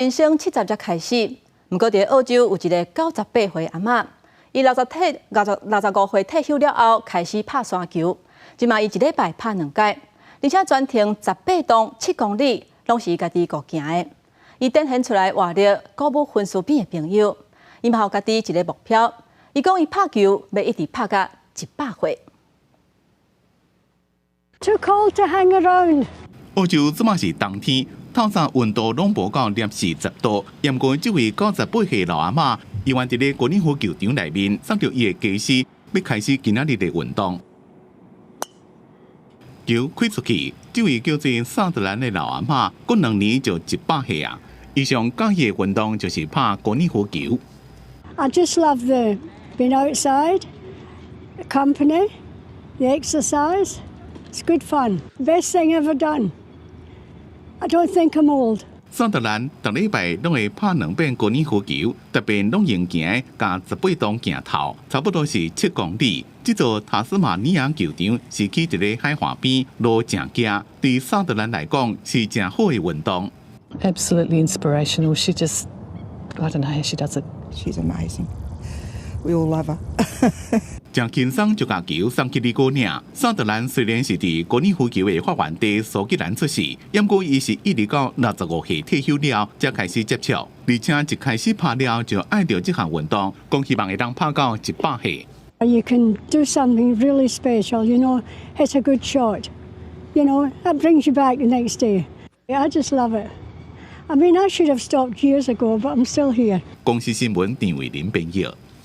人生70才開始，毋過佇澳洲有一个98歲阿嬤，伊65歲退休了後開始拍沙球，這馬伊一禮拜拍兩擺，而且全程18洞7公里，攏是伊家己顧行的。伊展現出來活力，鼓舞分數邊的朋友。伊嘛予家己一个目標，伊講伊拍球欲一直拍到100歲。 Too cold to hang around。澳洲這馬是冬天，透早溫度攏無到攝氏10度。毋過這位98歲老阿嬤，伊猶佇咧高爾夫球場內面，送著伊的家私，欲開始今仔日的運動。球開出去，這位叫做薩德蘭的老阿嬤，過2年就100歲啊！伊上佮意的運動就是拍高爾夫球。 I just love the being outside, the company, the exercise. It's good fun. Best thing ever done. I don't think I'm old. 桑德蘭逐禮拜攏會拍兩遍高爾夫球，特別攏用行共18洞行透，差不多是7公里。這座塔斯馬尼亞球場是起佇咧海岸邊，路誠崎，對桑德蘭來講是誠好的運動。 Absolutely inspirational. She just, I don't know how she does it. She's amazing. We all love her. 誠輕鬆就共球送去李姑娘。桑德蘭雖然是佇高爾夫球的發源地蘇格蘭出世，毋過伊是一直到65歲退休了，才開始接觸，而且一開始拍了就愛著這項運動，講希望會當拍到100歲。 You can do something really special, hit a good shot. That brings you back the next day. I just love it. I mean, I should have stopped years ago, but I'm still here. 公視新聞陳慧琳編譯。